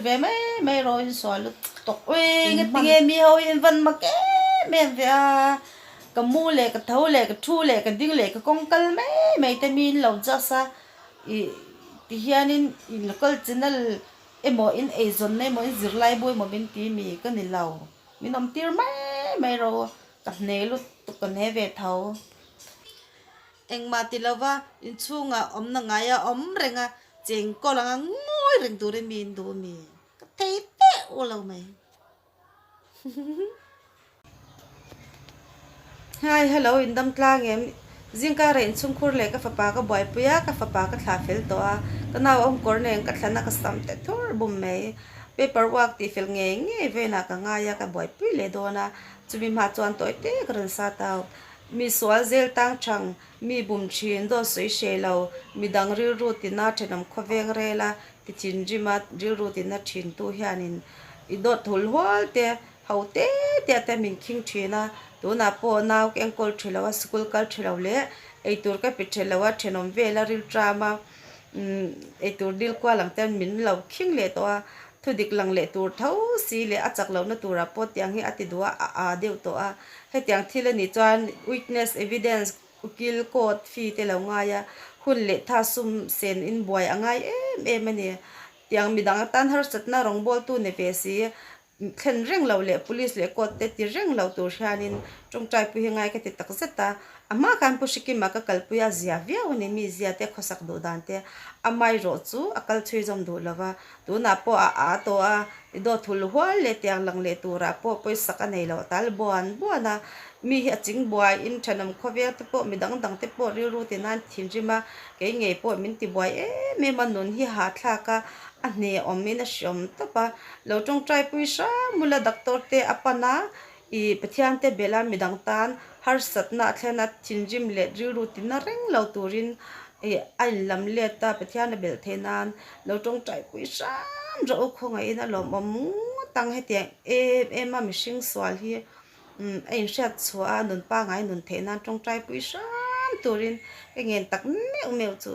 Ve mai mai rawh in sual lutuk ui nge tinge mi ho hi in van mak em em ve a ka mu leh ka tho leh ka thu leh ka ding leh ka kawng kal mai mai te mi in lo just a ih ti hianin in local channel emaw in eizawnna emaw in zirlai bu emaw min ti mi ka ni lo min awm tir mai mai rawh u ka hne lutuk ka hne ve tho. Engmah ti lova inchhungah awmna ngaia awm reng a, cheng kawl anga ngawi reng turin mi in duh mi? Ka thei teh u lo mai. Hi, hello, in dam tlang em? Zingkara inchhungkhur leh ka fapa ka buaipui a, ka fapa ka thlah fel tawh a, ka nau awm kawr nen ka thlan a ka sam te thur bum mai. Paper work tih fel ngei ngei venah ka ngai a, ka buaipui leh dawn a, chumi hma chuan tawi te ka rawn sa tau. Mi sual zel tang thang, mi bum thin, dawt sawi hreh lo, mi dang rilru tina thenawm khawveng rela ti thinrima rilru tina thin tu hianin i dawt thul hual te, ho te te te min khing thin a, tunah pawh nau ka enkawl tha lo a, school kal tha lo leh eitur ka pe tha lo a, thenawm vela rilṭam a, eitur dil kual ang ten min lo khing leh tawh a, thudik lang leh tur tho si leh a chak lohna turah pawh tiang hi a ti duh a, a aa deuh tawh a. Hetiang thil a nih chuan witness evidence ukil court fee te lo ngai a, hun leh tha sum sen in buai a ngai em em a ni. Tiang midang atan harsatna rawngbawltu ni ve si, thlen reng lo leh police leh court te ti reng lo tur hianin tawngtai pui hi ngai ka ti tak zet a. A hma khan Pu Hrikima ka kalpui a zia viau a ni, mi zia te khawsak duh dan te a mai rawh chu a kal chhui zawm duh lo va, tunah pawh a aa tawh a, i dawt hul hual leh tiang lang leh turah pawh pawisak a nei loh tal buan buan a, mi hi a ching buai in thenawm khawvel te pawh mi dang dang te pawh rilru ti nan thinrim a, kei ngei pawh min ti buai em em a, nun hi hahthlak a, a hne awm in a hreawm tawp a, lo tawngtai pui hram mula doctor te a pan a, i Pathian te belh a midang tan harsatna a thlen a, thinrim leh rilru ti na reng lo turin i a inlam let a, Pathian a belh theih nan lo tawngtai pui hram rawh u khawngaihin a lawmawm ngawt ang hetiang em em a mihring sual hi a inhriat chhuah a nun pangngai nun theih nan tawngtai pui hram turin ka ngen tak meuh meuh chu.